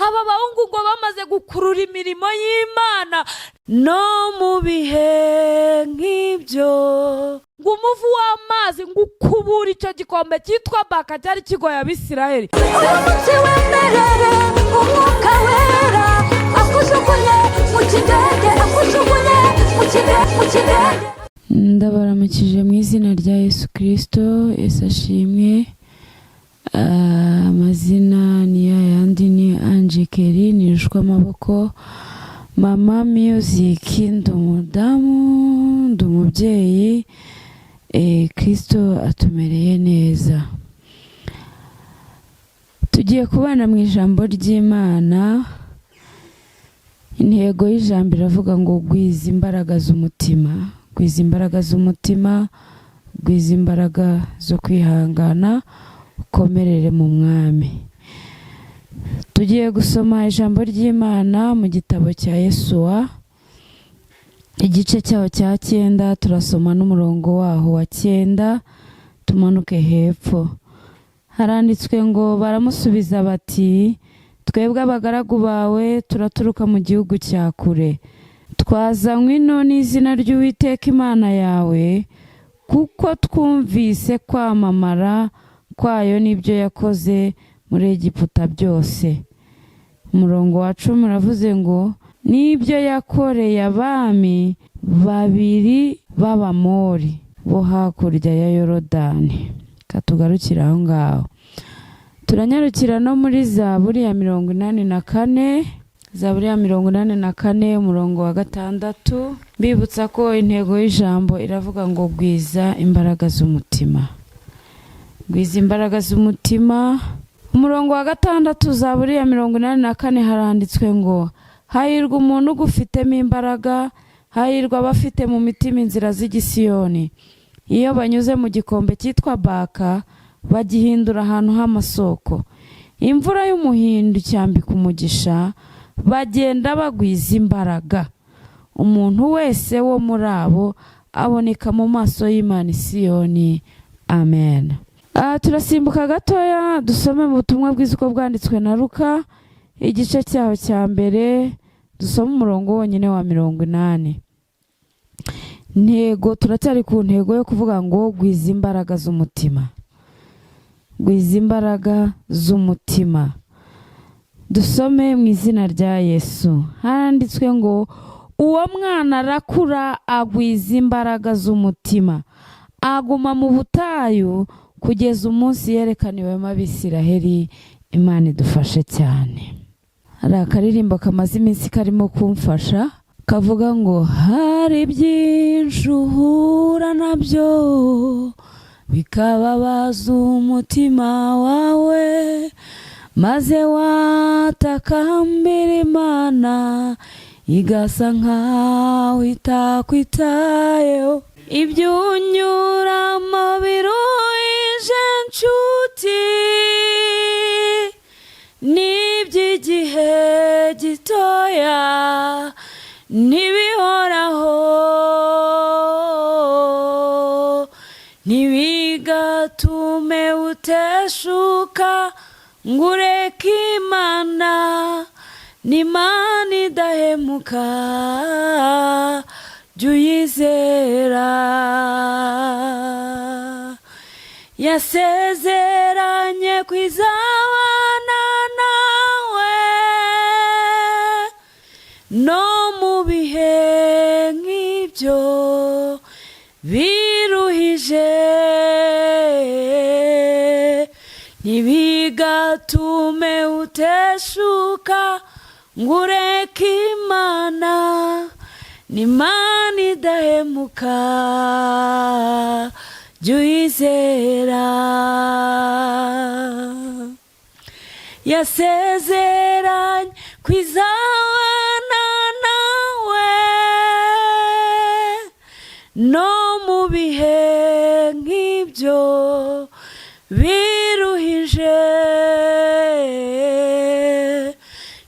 Aba bahungu ngo bamaze gukurura imirimo y'Imana no mu bihe nk'ibyo, ngo umuvu w'amazi ngo ukubure icyo gikombe cyitwa Baka cyari kigoye Abisirayeli. Uramutse wemerere Umwuka Wera akujugunye mu kidende, akujugunye mu kidende, mu kidende. Ndabaramukije mu izina rya Yesu Kirisito. Yesu ashimwe. Amazina ni yayandi, ni Ange Keri, nirushwa amaboko Mama Music. Ndi umudamu, ndi umubyeyi. Kirisito atumereye neza. Tugiye kubana mu ijambo ry'Imana. Intego y'ijambo iravuga ngo gwiza imbaraga z'umutima, gwiza imbaraga z'umutima, gwiza imbaraga zo kwihangana, ukomerere mu Mwami. Tugiye gusoma ijambo ry'Imana mu gitabo cya Yesuwa, igice cyaho cya 9. Turasoma n'umurongo waho wa 9, tumanuke hepfo. Haranditswe ngo: "Baramusubiza bati: 'Twebwe abagaragu bawe turaturuka mu gihugu cya kure, twazanywe ino n'izina ry'Uwiteka Imana yawe, kuko twumvise kwamamara kwayo n'ibyo yakoze muri Egiputa byose.'" Umurongo wa 10 uravuze ngo: "N'ibyo yakoreye abami babiri b'Abamori bo hakurya ya Yorodani." Katugarukire aho ngaho. Turanyarukira no muri Zaburi ya 84, Zaburi ya 84, umurongo wa 6. Mbibutsa ko intego y'ijambo iravuga ngo gwiza imbaraga z'umutima, gwiza imbaraga z'umutima. Umurongo wa 6, Zaburi ya 84, haranditswe ngo: "Hahirwa umuntu ugufitemo imbaraga, hahirwa abafite mu mitima inzira z'igisiyoni. Iyo banyuze mu gikombe cyitwa Baka, bagihindura ahantu h'amasoko. Imvura y'umuhindo icyambika umugisha, bagenda bagwiza imbaraga. Umuntu wese wo muri abo aboneka mu maso y'Imana Isiyoni." Amen. Turasimbuka gatoya, dusome mu butumwa bwiza uko bwanditswe na Luka, igice cyaho cya 1, dusome umurongo wonyine wa 80. Ntego, turacyari ku ntego yo kuvuga ngo gwiza imbaraga z'umutima, gwiza imbaraga z'umutima. Dusome mu izina rya Yesu. Handitswe ngo: "Uwo mwana arakura, agwiza imbaraga z'umutima, aguma mu butayu kugeza umunsi yerekaniwemo Abisiraheli." Imana idufashe cyane. Hari akaririmbo kamaze iminsi karimo kumfasha, kavuga ngo: "Hari byinshi uhura nabyo bikababaza umutima wawe, maze watakambira Imana igasa nkaho itakwitayeho. Ibyo unyuramo biruhije nshuti, n'iby'igihe gitoya, ntibihoraho. Ntibigatume uteshuka ngo ureke Imana, n'Imana idahemuka, jya uyizera. Yasezeranye kwizabana nawe no mu bihe nk'ibyo biruhije. Ntibigatume uteshuka ngo ureke Imana, n'Imana idahemuka, jya uyizera. Yasezeranye kwizabana nawe no mu bihe nk'ibyo biruhije.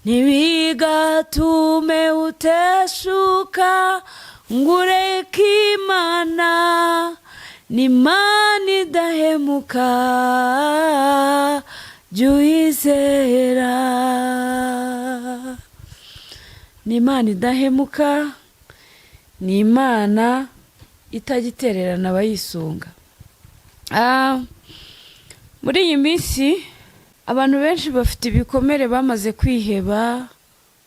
Ntibigatume uteshuka ngo ureke Imana, n'Imana idahemuka, jya uyizera." Ni Imana idahemuka, ni Imana itajya itererana abayisunga. Muri iyi minsi abantu benshi bafite ibikomere, bamaze kwiheba,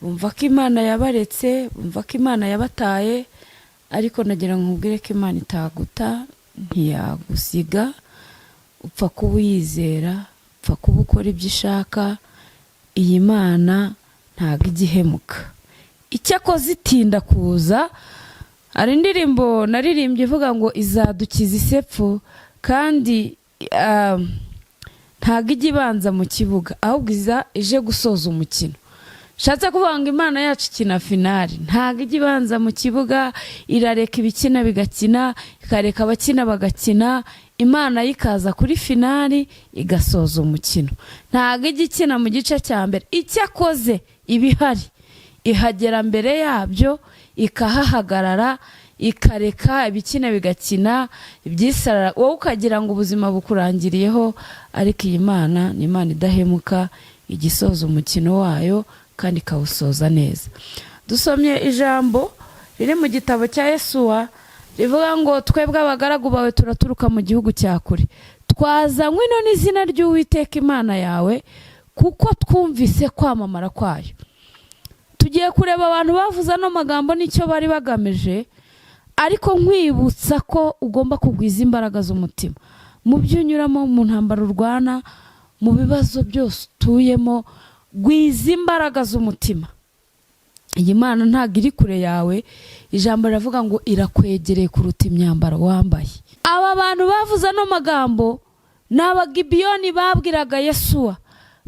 bumva ko Imana yabaretse, bumva ko Imana yabataye. Ariko nagira ngo nkubwire ko Imana itaguta, ntiyagusiga. Upfa kuba uyizera, upfa kuba ukora ibyo ishaka. Iyi Mana ntabwo ijya ihemuka, icyakoze itinda kuza. Hari indirimbo naririmbye ivuga ngo izadukiza isepfu, kandi ntabwo ijya ibanza mu kibuga, ahubwo iza ije gusoza umukino. Nshatse kuvuga ngo Imana yacu ikina finale, ntabwo ijya ibanza mu kibuga. Irareka ibikina bigakina, ikareka abakina bagakina, Imana yo ikaza kuri finale igasoza umukino. Ntabwo ijya ikina mu gice cya mbere. Icyakoze iba ihari, ihagera mbere yabyo, ikahahagarara, ikareka ibikina bigakina, ibyisarara, wowe ukagira ngo ubuzima bukurangiriyeho. Ariko iyi Mana ni Imana idahemuka, igisoza umukino wayo kandi ikawusoza neza. Dusomye ijambo riri mu gitabo cya Yesuwa rivuga ngo: "Twebwe abagaragu bawe turaturuka mu gihugu cya kure, twazanywe ino n'izina ry'Uwiteka Imana yawe, kuko twumvise kwamamara kwayo." Tugiye kureba abantu bavuze ano magambo n'icyo bari bagamije, ariko nkwibutsa ko ugomba kugwiza imbaraga z'umutima mu byo unyuramo, mu ntambaro urwana, mu bibazo byose utuyemo. Gwiza imbaraga z'umutima. Iyi Mana ntabwo iri kure yawe. Ijambo riravuga ngo irakwegereye kuruta imyambaro wambaye. Aba bantu bavuze ano magambo ni Abagibiyoni. Babwiraga Yesuwa,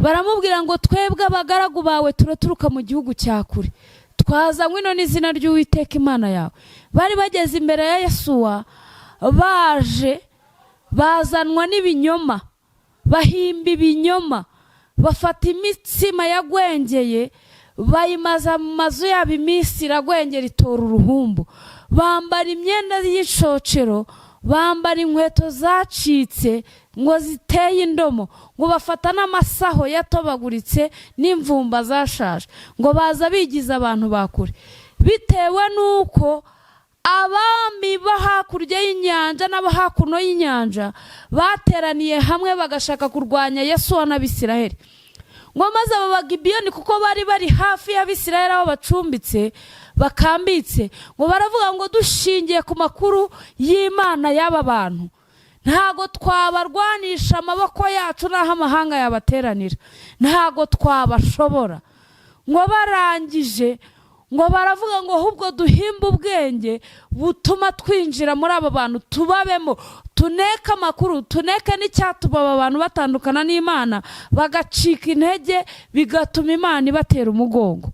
baramubwira ngo: "Twebwe abagaragu bawe turaturuka mu gihugu cya kure, twazanywe ino n'izina ry'Uwiteka Imana yawe." Bari bageze imbere ya Yesuwa baje bazanwa n'ibinyoma, bahimba ibinyoma, bafata imitsima yagwengeye, bayimaza mu mazu yabo iminsi, iragwengera, itora uruhumbu. Bambara imyenda y'icocero, bambara inkweto zacitse ngo ziteye indomo, ngo bafata n'amasaho yatobaguritse n'imvumba zashaje, ngo baza bigize abantu ba kure, bitewe n'uko abami bo hakurya y'inyanja n'abo hakuno y'inyanja bateraniye hamwe bagashaka kurwanya Yesuwa n'Abisiraheli. Ngo maze aba Bagibiyoni, kuko bari bari hafi y'Abisiraheli aho bacumbitse, bakambitse, ngo baravuga ngo: "Dushingiye ku makuru y'Imana y'aba bantu, ntago twabarwanisha amaboko yacu, n'aho amahanga yabateranira ntago twabashobora." Ngo barangije ngo baravuga ngo: "Ahubwo duhimbe ubwenge butuma twinjira muri aba bantu, tubabemo, tuneke amakuru, tuneke n'icyatuma aba bantu batandukana n'Imana, bagacika intege, bigatuma Imana ibatera umugongo."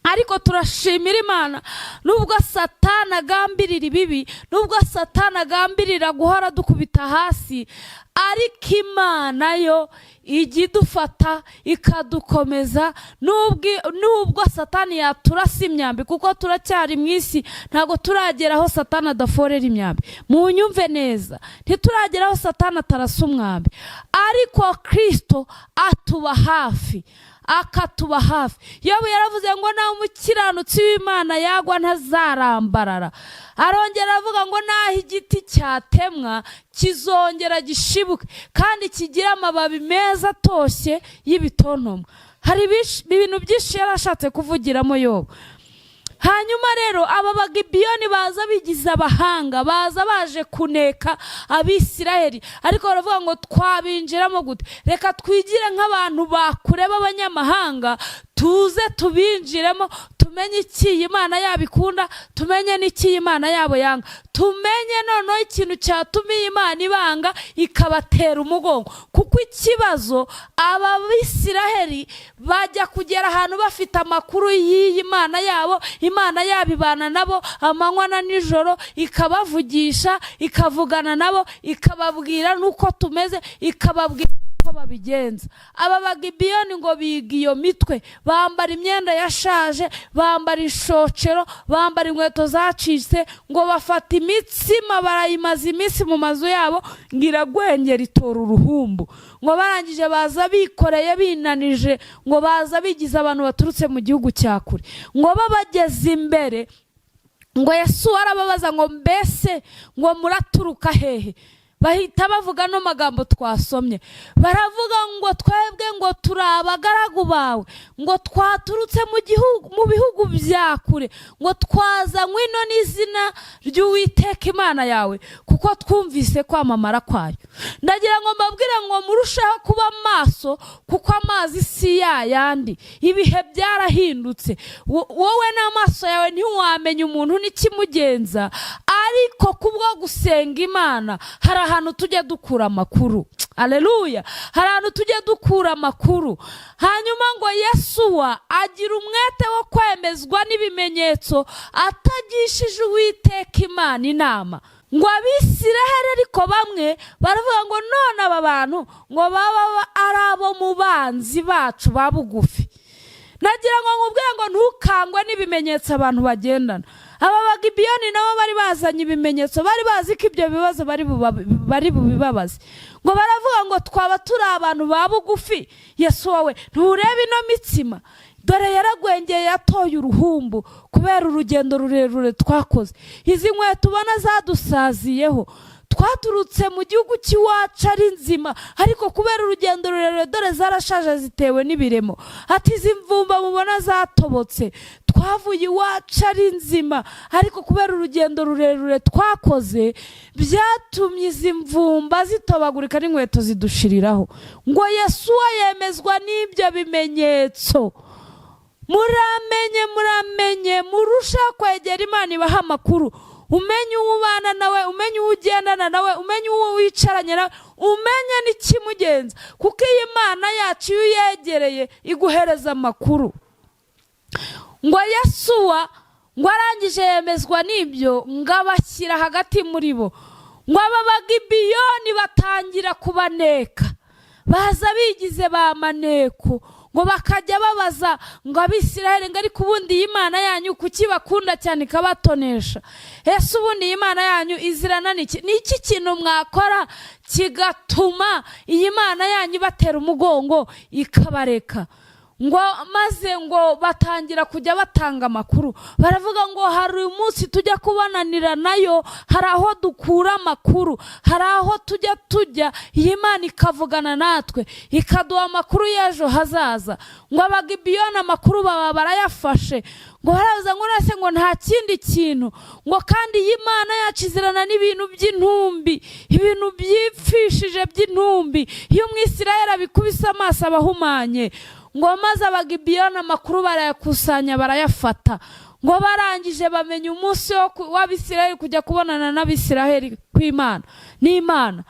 Ariko turashimira Imana, nubwo Satani agambirira ibibi, nubwo Satani agambirira guhora dukubita hasi, ariko Imana yo ijya idufata ikadukomeza. Nubwo Satani yaturasa imyambi, kuko turacyari mu isi, ntabwo turagera aho Satani adaforera imyambi. Munyumve neza, ntituragera aho Satani atarasa umwambi, ariko Kirisito atuba hafi, akatuba hafi. Yobu yaravuze ngo nawe umukiranutsi w'Imana yagwa ntazarambarara. Arongera avuga ngo naho igiti cyatemwa kizongera gishibuke, kandi kigira amababi meza atoshye y'ibitontomwa. Hari ibintu byinshi yari ashatse kuvugiramo Yobu. Hanyuma rero aba Bagibiyoni baza bigize abahanga, baza baje kuneka Abisiraheli, ariko baravuga ngo: "Twabinjiramo gute? Reka twigire nk'abantu bakure b'abanyamahanga, tuze tubinjiremo, tumenye icyo iyi Imana yabo ikunda, tumenye n'icyo iyi Imana yabo yanga, tumenye noneho ikintu cyatuma iyi Imana ibanga ikabatera umugongo." Kuko ikibazo, aba Bisiraheli bajya kugera ahantu bafite amakuru y'iyi Mana yabo. Imana yabo ibana nabo amanywa na nijoro, ikabavugisha, ikavugana nabo, ikababwira n'uko tumeze, ikababwira uko babigenza. Aba Bagibiyoni ngo biga iyo mitwe, bambara imyenda yashaje, bambara ishocero, bambara inkweto zacitse, ngo bafata imitsima barayimaza iminsi mu mazu yabo, ngo iragwengera itora uruhumbu. Ngo barangije baza bikoreye binanije, ngo baza bigize abantu baturutse mu gihugu cya kure. Ngo babageze imbere, ngo Yesu arababaza ngo: "Mbese ngo muraturuka hehe?" Bahita bavuga no magambo twasomye, baravuga ngo: "Twebwe ngo turi abagaragu bawe, ngo twaturutse mu gihugu, mu bihugu bya kure, ngo twazanywe ino n'izina ry'Uwiteka Imana yawe, kuko twumvise kwamamara kwayo." Ndagira ngo mbabwire ngo murusheho kuba maso, kuko amazi si yayandi, ibihe byarahindutse. Wowe n'amaso yawe ntiwamenya umuntu n'ikimugenza, ariko kubwo gusenga Imana hari ahantu tujya dukura amakuru. Aleluya! Hari ahantu tujya dukura amakuru. Hanyuma ngo Yesuwa agira umwete wo kwemezwa n'ibimenyetso atagishije Uwiteka Imana inama. Ngo Abisiraheli ariko bamwe baravuga ngo: "None aba bantu ngo baba ari abo mu banzi bacu ba bugufi." Nagira ngo nkubwire ngo ntukangwe n'ibimenyetso abantu bagendana. Aba Bagibiyoni nabo bari bazanye ibimenyetso, bari bazi ko ibyo bibazo bari bubibabaze. Ngo baravuga ngo: "Twaba turi abantu ba bugufi? Yesu wowe nturebe ino mitsima? Dore yaragwengeye, yatoye uruhumbu kubera urugendo rurerure twakoze. Izi nkweto ubona zadusaziyeho. Twaturutse mu gihugu cy'iwacu ari nzima, ariko kubera urugendo rurerure dore zarashaje, zitewe n'ibiremo." Ati: "Izi mvumba mubona zatobotse, twavuye iwacu ari nzima, ariko kubera urugendo rurerure twakoze byatumye izi mvumba zitobagurika n'inkweto zidushiriraho." Ngo Yesuwa yemezwa n'ibyo bimenyetso. Muramenye, muramenye, murushaho kwegera Imana ibaha amakuru. Umenye uwo ubana nawe, umenye uwo ugendana nawe, umenye uwo wicaranye nawe, umenye n'ikimugenza, kuko iyi Mana yacu iyo uyegereye iguhereza amakuru. Ngo Yesuwa ngo arangije yemezwa n'ibyo, ngo abashyira hagati muri bo. Ngo aba Bagibiyoni batangira kubaneka, baza bigize ba maneko, ngo bakajya babaza ngo Abisiraheli ngo: "Ariko ubundi iyi Mana yanyu kuki bakunda cyane ikabatonesha? Ese ubundi iyi Mana yanyu izirana n'iki? Ni iki kintu mwakora kigatuma iyi Mana yanyu ibatera umugongo ikabareka?" Ngo maze ngo batangira kujya batanga amakuru, baravuga ngo: "Hari umunsi tujya kubonanira nayo, hari aho dukura amakuru, hari aho tujya iyi Mana ikavugana natwe, ikaduha amakuru y'ejo hazaza." Ngo Abagibiyoni amakuru baba barayafashe. Ngo barabaza ngo: "Nase ngo nta kindi kintu, ngo kandi iyi Mana yacu izirana n'ibintu by'intumbi, ibintu byipfishije by'intumbi, iyo Umwisirayeli abikubise amaso aba ahumanye." Ngo maze Abagibiyoni amakuru barayakusanya, barayafata. Ngo barangije bamenya umunsi w'Abisiraheli kujya kubonana n'Abisiraheli kw'Imana n'Imana.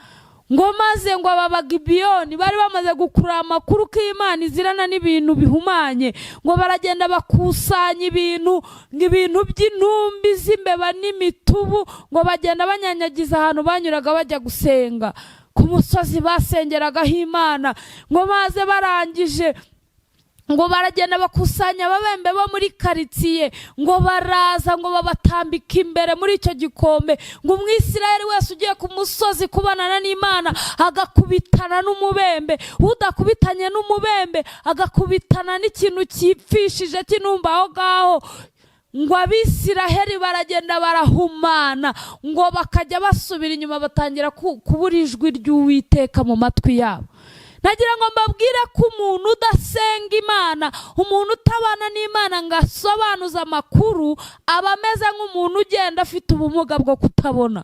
Ngo maze ngo aba Bagibiyoni bari bamaze gukurura amakuru ko Imana izirana n'ibintu bihumanye. Ngo baragenda bakusanya ibintu, ngo ibintu by'intumbi z'imbeba n'imitubu, ngo bagenda banyanyagiza ahantu banyuraga bajya gusenga ku musozi basengeragaho Imana. Ngo maze barangije ngo baragenda bakusanya ababembe bo muri karitsiye, ngo baraza, ngo babatambika imbere muri icyo gikombe. Ngo Umwisirayeli wese ugiye ku musozi kubonana n'Imana agakubitana n'umubembe, udakubitanye n'umubembe agakubitana n'ikintu cyipfishije cy'intumba aho ngaho. Ngo Abisiraheli baragenda barahumana, ngo bakajya basubira inyuma, batangira kubura ijwi ry'Uwiteka mu matwi yabo. Nagira ngo mbabwire ko umuntu udasenga Imana, umuntu utabana n'Imana ngo asobanuze amakuru, aba ameze nk'umuntu ugenda afite ubumuga bwo kutabona,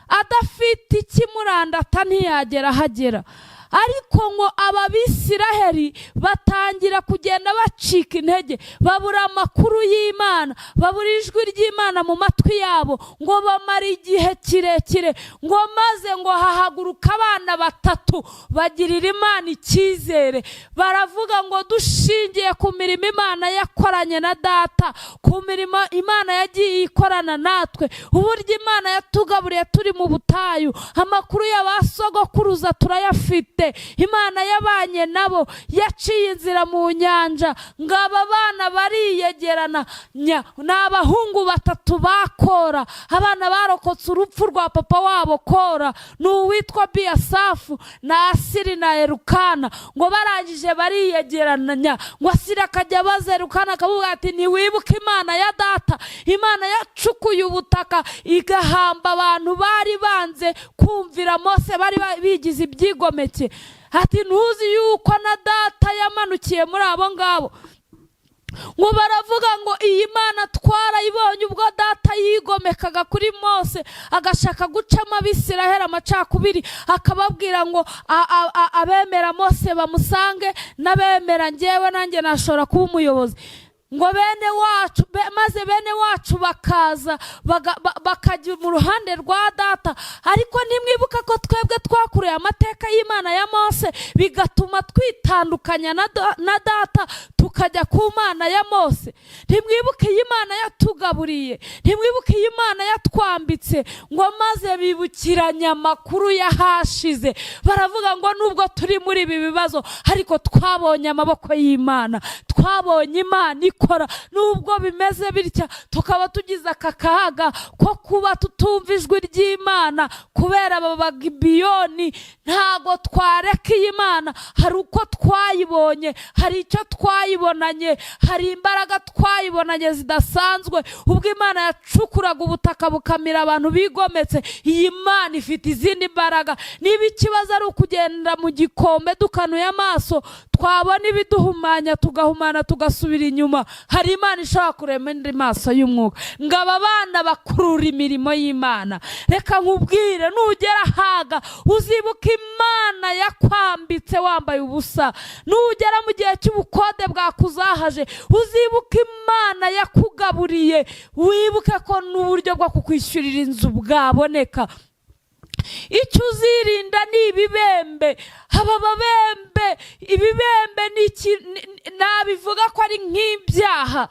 adafite ikimurandata ntiyagera ahagera. Ariko ngo aba Bisiraheli batangira kugenda bacika intege, babura amakuru y'Imana, babura ijwi ry'Imana mu matwi yabo, ngo bamara igihe kirekire. Ngo maze ngo hahaguruka abana batatu bagirira Imana icyizere, baravuga ngo: "Dushingiye ku mirimo Imana yakoranye na data, ku mirimo Imana yagiye ikorana natwe, uburyo Imana yatugaburiye turi mu butayu, amakuru ya ba sogokuruza turayafite." barayifite. Imana yabanye nabo, yaciye inzira mu nyanja. Ngo aba bana bariyegerana, ni abahungu batatu ba Kora, abana barokotse urupfu rwa papa wabo Kora, ni uwitwa Biyasafu na Asiri na Erukana. Ngo barangije bariyegeranya, ngo Asiri akajya abaza Erukana, akavuga ati: "Ntiwibuke Imana ya data, Imana yacukuye ubutaka igahamba abantu bari banze kumvira Mose, bari bigize ibyigomeke?" Ati: "Ntuzi yuko na data yamanukiye muri abo ngabo?" Ngo baravuga ngo: "Iyi Mana twarayibonye ubwo data yigomekaga kuri Mose, agashaka gucamo Abisiraheli amacakubiri, akababwira ngo abemera Mose bamusange, n'abemera ngewe nanjye nashobora kuba umuyobozi." Ngo bene wacu maze bene wacu bakaza bakajya mu ruhande rwa data. Ariko ntimwibuka ko twebwe twakuriye amateka y'Imana ya Mose, bigatuma twitandukanya na data, tukajya ku Mana ya Mose? Ntimwibuke iyi Mana yatugaburiye? Ntimwibuke iyi Mana yatwambitse?" Ngo maze bibukiranya amakuru y'ahashize, baravuga ngo: "Nubwo turi muri ibi bibazo, ariko twabonye amaboko y'Imana, twabonye Imana ikora. Nubwo bimeze bitya, tukaba tugize aka kaga ko kuba tutumva ijwi ry'Imana kubera aba Bagibiyoni, ntago twareka iyi Mana. Hari uko twayibonye, hari icyo twayibonanye, hari imbaraga twayibonanye zidasanzwe ubwo Imana yacukuraga ubutaka bukamira abantu bigometse. Iyi Mana ifite izindi mbaraga. Niba ikibazo ari ukugenda mu gikombe dukanuye amaso, twabona ibiduhumanya tugahumana, tugasubira inyuma, hari Imana ishobora kurema indi maso y'umwuka." Ngo aba bana bakurura imirimo y'Imana. Reka nkubwire, nugera ahaga uzibuka Imana yakwambitse wambaye ubusa. Nugera mu gihe cy'ubukode bwakuzahaje, uzibuka Imana yakugaburiye, wibuke ko n'uburyo bwo kukwishyurira inzu bwaboneka. Icyo uzirinda ni ibibembe. Aba babembe, ibibembe ni iki? Nabivuga ko ari nk'ibyaha.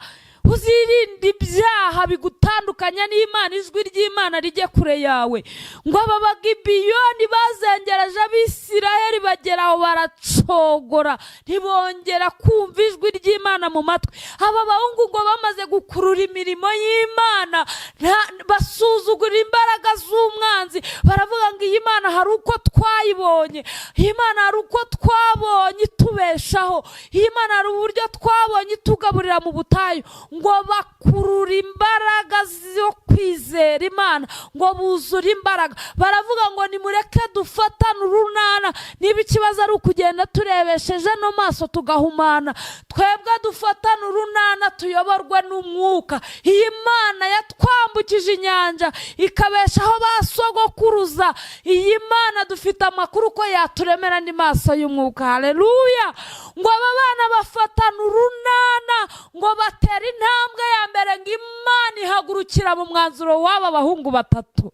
Uzirinde ibyaha bigutandukanya n'Imana, ijwi ry'Imana rijye kure yawe. Ngo aba Bagibiyoni bazengereje Abisiraheli, bagera aho baracogora, ntibongera kumva ijwi ry'Imana mu matwi. Aba bahungu ngo bamaze gukurura imirimo y'Imana, basuzugura imbaraga z'umwanzi, baravuga ngo: "Iyi Mana hari uko twayibonye, iyi Mana hari uko twabonye itubeshaho, iyi Mana hari uburyo twabonye itugaburira mu butayu." Ngo bakurura imbaraga zo kwizera Imana, ngo buzure imbaraga, baravuga ngo: "Nimureke dufatane urunana. Niba ikibazo ari ukugenda turebesheje no maso tugahumana, twebwe dufatane urunana, tuyoborwe n'umwuka. Iyi Mana yatwambukije inyanja, ikabeshaho ba sogokuruza, iyi Mana dufite amakuru ko yaturemera andi maso y'umwuka." Hareruya! Ngo aba bana bafatana urunana, ngo batera intambwe ya mbere, ngo Imana ihagurukira mu mwanzuro w'aba bahungu batatu.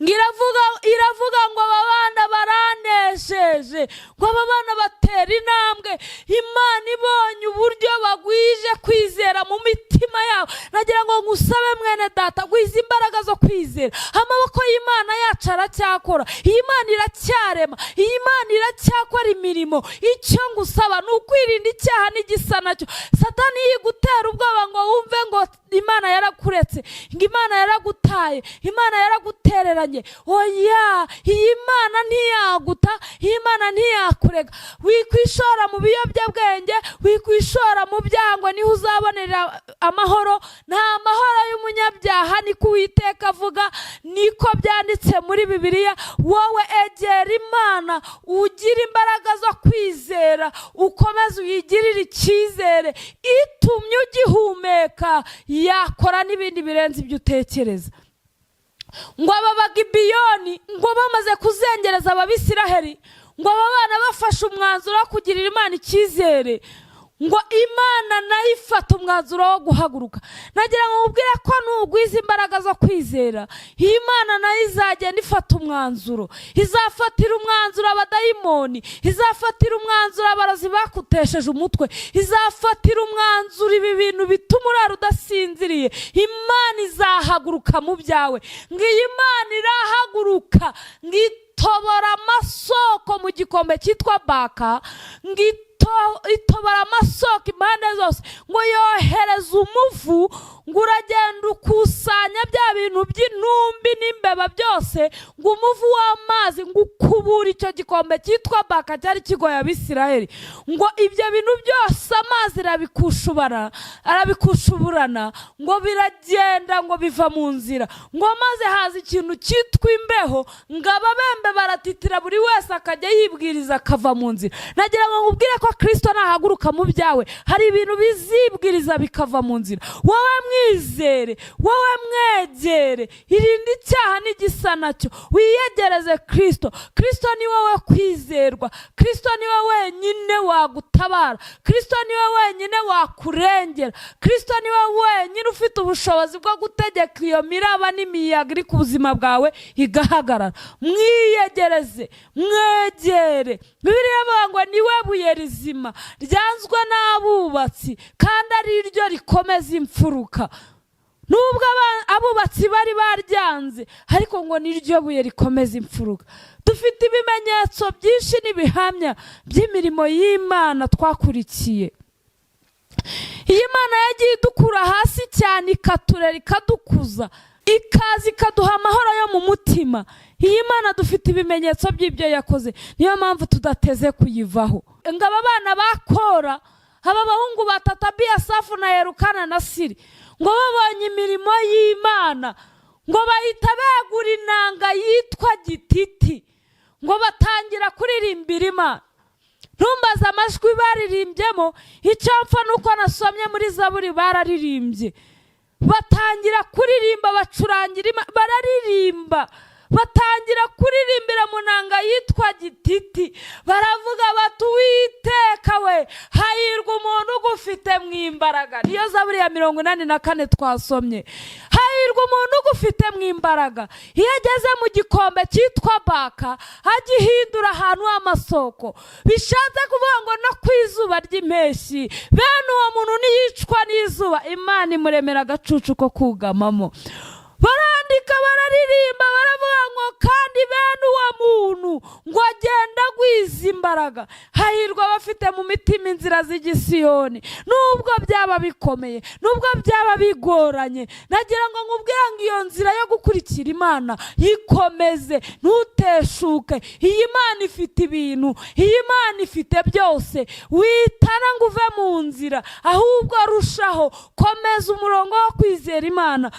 Ngo iravuga ngo: "Aba bana baranesheje." Ngo aba bana batera intambwe, Imana ibonye uburyo bagwije kwizera mu mitima yabo. Nagira ngo ngusabe, mwene data, gwiza imbaraga zo kwizera. Amaboko y'Imana yacu aracyakora, iyi Mana iracyarema, iyi Mana iracyakora imirimo. Icyo ngusaba ni ukwirinda icyaha n'igisa nacyo. Satani yigutera ubwoba ngo wumve ngo Imana yarakuretse, ngo Imana yaragutaye, Imana yaragutereranye. Oya, iyi Mana ntiyaguta, iyi Mana ntiyakurega. Wikwishora mu biyobyabwenge, wikwishora mu byaha ngo niho uzabonera amahoro. Nta mahoro y'umunyabyaha, niko Uwiteka avuga, niko byanditse muri Bibiliya. Wowe egera Imana, ugire imbaraga zo kwizera, ukomeze uyigirire icyizere. Itumye ugihumeka, yakora n'ibindi birenze ibyo utekereza. Ngo aba Bagibiyoni ngo bamaze kuzengereza Ababisiraheli, ngo aba bana bafashe umwanzuro wo kugirira Imana icyizere, ngo Imana nayo ifata umwanzuro wo guhaguruka. Nagira ngo mubwire ko nugwiza imbaraga zo kwizera, iyi Mana nayo izagenda ifata umwanzuro. Izafatira umwanzuro abadayimoni, izafatira umwanzuro abarozi bakutesheje umutwe, izafatira umwanzuro ibi bintu bituma urara udasinziriye. Imana izahaguruka mu byawe. Ngo iyi Mana irahaguruka, ngo Itobora amasoko mu gikombe cyitwa Baka, ngo itobora amasoko impande zose, ngo yohereza umuvu, ngo uragenda ukusanya bya bintu by'intumbi n'imbeba byose, ngo umuvu w'amazi ngo ukubura icyo gikombe cyitwa Baka cyari kigoye Abisirayeli, ngo ibyo bintu byose amazi arabikushubara, arabikushuburana, ngo biragenda, ngo biva mu nzira, ngo maze haza ikintu cyitwa imbeho, ngo ababembe baratitira, buri wese akajya yibwiriza akava mu nzira. Nagira ngo nkubwire ko Kirisito nahaguruka mu byawe, hari ibintu bizibwiriza bikava mu nzira. Wowe mwizere, wowe mwegere, irinde icyaha n'igisa nacyo, wiyegereze Kirisito. Kirisito ni wowe kwizerwa, Kirisito ni we wenyine wagutabara, Kirisito ni we wenyine wakurengera, Kirisito ni we wenyine ufite ubushobozi bwo gutegeka iyo miraba n'imiyaga iri ku buzima bwawe igahagarara. Mwiyegereze, mwegere. Bibiliya ivuga ngo ni we buye rizima ryanzwe n'abubatsi kandi ari ryo rikomeza imfuruka. Nubwo abubatsi bari baryanze, ariko ngo ni ryo buye rikomeza imfuruka. Dufite ibimenyetso byinshi n'ibihamya by'imirimo y'Imana twakurikiye. Iyi Mana yagiye idukura hasi cyane, ikaturera, ikadukuza, ikaza ikaduha amahoro yo mu mutima. Iyi Mana dufite ibimenyetso by'ibyo yakoze, niyo mpamvu tudateze kuyivaho. Ngo aba bana ba Kora, aba bahungu batatu, Abiyasafu na Yerukana na Siri, ngo babonye imirimo y'Imana, ngo bahita begura inanga yitwa gititi, ngo batangira kuririmbira Imana. Ntumbaze amajwi baririmbyemo, icyo mpfa ni uko nasomye muri Zaburi bararirimbye, batangira kuririmba, bacurangira, bararirimba, batangira kuririmbira mu nanga yitwa gititi. Baravuga bati: "Uwiteka we, hahirwa umuntu ugufite mu imbaraga." Niyo Zaburi ya 84 twasomye. Hahirwa umuntu ugufite mu imbaraga. Iyo ageze mu gikombe cyitwa Baka, agihindura ahantu h'amasoko. Bishatse kuvuga ngo no ku izuba ry'impeshyi, bene uwo muntu niyicwa n'izuba, Imana imuremera agacucu ko kugamamo. Barandika, bararirimba, baravuga ngo kandi bene uwo muntu ngo agenda agwiza imbaraga. Hahirwa abafite mu mitima inzira z'igisiyoni, nubwo byaba bikomeye, nubwo byaba bigoranye. Nagira ngo nkubwire ngo iyo nzira yo gukurikira Imana yikomeze, ntuteshuke. Iyi Mana ifite ibintu, iyi Mana ifite byose. Witana ngo uve mu nzira, ahubwo arushaho komeza umurongo wo kwizera Imana,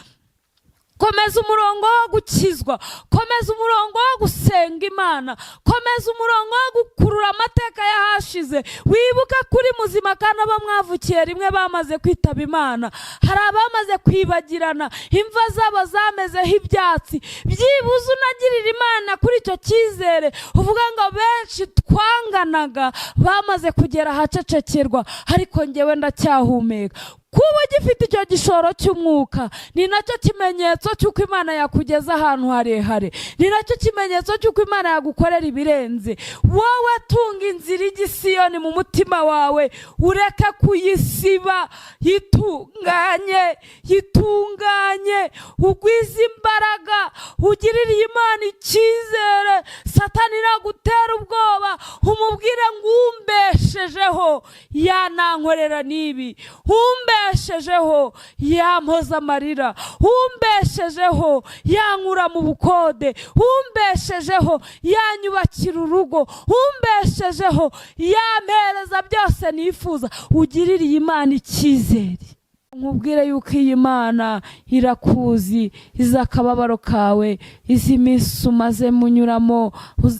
komeza umurongo wo gukizwa, komeza umurongo wo gusenga Imana, komeza umurongo wo gukurura amateka y'ahashize. Wibuke kuri muzima kandi abo mwavukiye rimwe bamaze kwitaba Imana, hari abamaze kwibagirana, imva zabo zamezeho ibyatsi. Byibuze unagirira Imana kuri icyo cyizere, uvuga ngo benshi twanganaga bamaze kugera ahacecekerwa, ariko ngewe ndacyahumeka. Kuba ugifite icyo gishoro cy'umwuka ni nacyo kimenyetso cy'uko Imana yakugeza ahantu harehare, ni nacyo kimenyetso cy'uko Imana yagukorera ibirenze. Wowe tunga inzira igisiyoni mu mutima wawe, ureke kuyisiba, yitunganye, yitunganye, ugwize imbaraga, ugirire Imana icyizere. Satani nagutera ubwoba, umubwire ngo umbeshejeho yanankorera n'ibi, umbeshejeho yampoza amarira, umbeshejeho yankura mu bukode, umbeshejeho yanyubakira urugo, umbeshejeho yampereza byose nifuza. Ugirire iyi Mana icyizere. Nkubwire yuko iyi Mana irakuzi, izi akababaro kawe, izi minsi umaze munyuramo,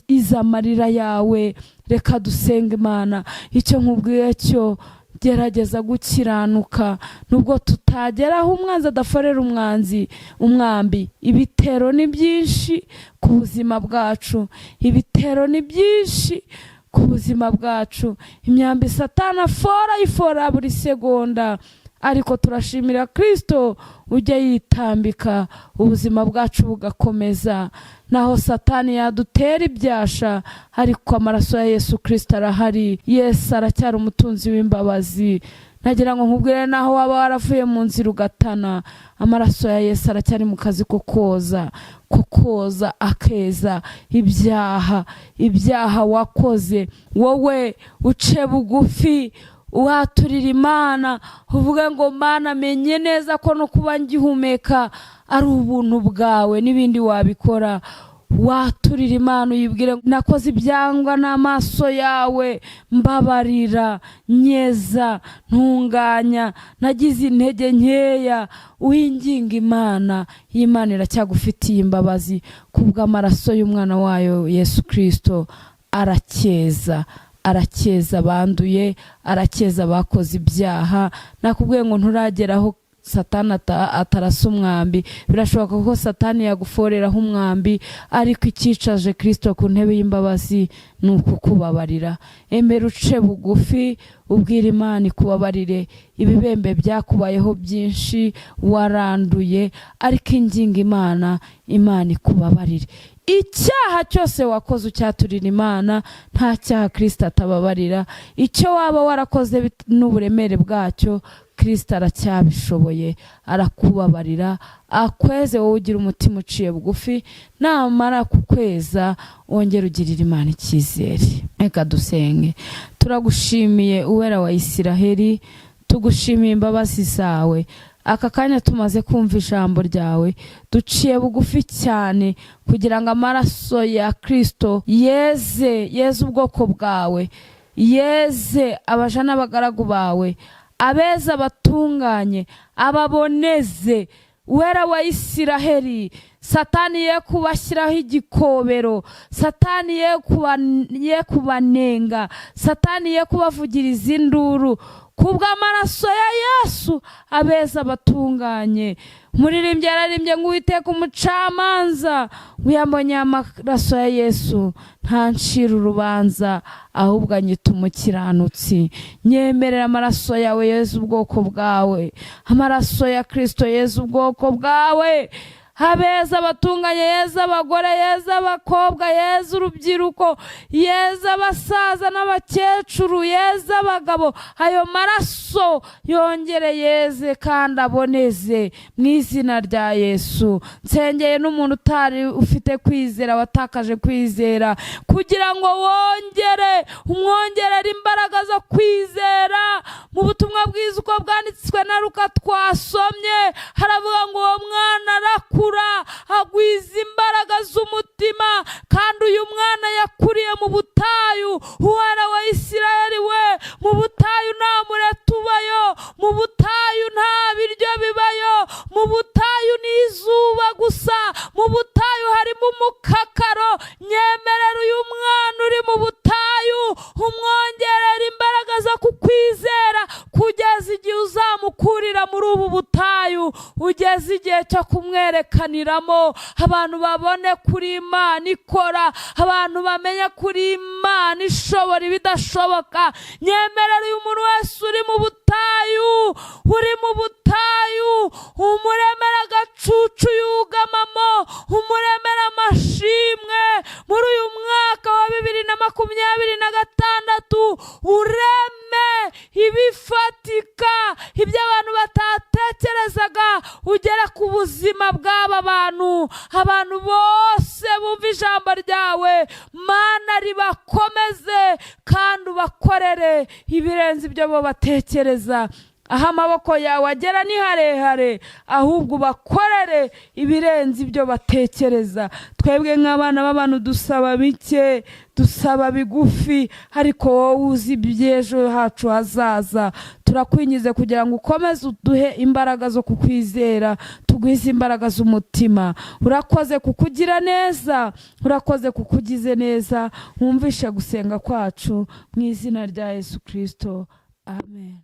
izi amarira yawe. Reka dusenga Imana. Icyo nkubwiye cyo, gerageza gukiranuka nubwo tutagera aho umwanzi adaforera umwanzi umwambi. Ibitero ni byinshi ku buzima bwacu, ibitero ni byinshi ku buzima bwacu. Imyambi Satana afora, ayifora buri segonda, ariko turashimira Kirisito ujya yitambika, ubuzima bwacu bugakomeza. Naho Satani yadutera ibyasha, ariko amaraso ya Yesu Kirisito arahari. Yesu aracyari umutunzi w'imbabazi. Nagira ngo nkubwire, naho waba waravuye mu nzira ugatana, amaraso ya Yesu aracyari mu kazi ko koza, ko koza akeza ibyaha, ibyaha wakoze. Wowe uce bugufi, waturira Imana, uvuge ngo: "Mana, menye neza ko no kuba ngihumeka ari ubuntu bwawe." N'ibindi wabikora, waturira Imana, uyibwire: "Nakoze ibyangwa n'amaso yawe, mbabarira, nyeza, ntunganya, nagize intege nkeya." Winginga Imana, Imana iracyagufitiye imbabazi kubw'amaraso y'umwana wayo Yesu Kirisito. Arakeza, arakeza abanduye, arakeza abakoze ibyaha. Nakubwiye ngo nturageraho Satani atarasa umwambi. Birashoboka ko Satani yaguforeraho umwambi, ariko icyicaje Kirisito ku ntebe y'imbabazi ni ukukubabarira. Emera uce bugufi, ubwira Imana ikubabarire. Ibibembe byakubayeho byinshi, waranduye, ariko inginga Imana, Imana ikubabarire. Icyaha cyose wakoze ucyaturira Imana. Nta cyaha Kirisito atababarira. Icyo waba warakoze n'uburemere bwacyo, Kirisito aracyabishoboye, arakubabarira, akweze wowe ugira umutima uciye bugufi. Namara kukweza, wongere ugirira Imana icyizere. Reka dusenge. Turagushimiye, Uwera wa Isiraheli, tugushimiye imbabazi zawe. Aka kanya tumaze kumva ijambo ryawe, duciye bugufi cyane kugira ngo amaraso ya Kirisito yeze, yeze ubwoko bwawe, yeze abaja n'abagaragu bawe, abeza, batunganye, ababoneze. Uwera wa Isiraheli, Satani ye kubashyiraho igikobero, Satani ye kubanenga, Satani ye kubavugiriza induru. Kubw'amaraso ya Yesu, abeza, batunganye. Umuririmbyi yararimbye ngo: "Uwiteka umucamanza wiyambonye amaraso ya Yesu, ntancira urubanza, ahubwo anyita umukiranutsi." Nyemerera amaraso yawe yeza ubwoko bwawe, amaraso ya Kirisito yeza ubwoko bwawe, abeza, abatunganye, yeza abagore, yeza abakobwa, yeza urubyiruko, yeza abasaza n'abakecuru, yeza abagabo. Ayo maraso yongere yeze kandi aboneze mu izina rya Yesu. Nsengeye n'umuntu utari ufite kwizera, watakaje kwizera, kugira ngo wongere umwongerere imbaraga zo kwizera. Mu butumwa bwiza uko bwanditswe na Luka twasomye, haravuga ngo uwo mwana arakura, agwiza imbaraga z'umutima. Kandi uyu mwana yakuriye mu butayu. Uwera wa Isirayeli we, mu butayu nta mureti ubayo, mu butayu nta biryo bibayo, mu butayu ni izuba gusa, mu butayu harimo umukakaro. Nyemerera uyu mwana uri mu butayu, umwongerera imbaraga zo kukwizera kugeza igihe uzamukurira muri ubu butayu, ugeze igihe cyo kumwerekaniramo, abantu babone kuri Imana ikora, abantu bamenye kuri Imana ishobora ibidashoboka. Nyemerera uyu muntu wese uri mu butayu, uri mu butayu, umuremera agacucu yugamamo, umuremera amashimwe muri uyu mwaka wa 2026, ureme ibifatika, ibyo abantu batatekerezaga, ugere ku buzima bw'aba bantu. Abantu bose bumva ijambo ryawe, Mana, ribakomeze kandi ubakorere ibirenze ibyo bo batekereza. Aho amaboko yawe agera ni harehare, ahubwo ubakorere ibirenze ibyo batekereza. Twebwe nk'abana b'abantu dusaba bike, dusaba bigufi, ariko wowe uzi iby'ejo hacu hazaza. Turakwingize kugira ngo ukomeze uduhe imbaraga zo kukwizera, tugwize imbaraga z'umutima. Urakoze kukugira neza, urakoze kukugize neza. Wumvishe gusenga kwacu mu izina rya Yesu Kirisito, amen.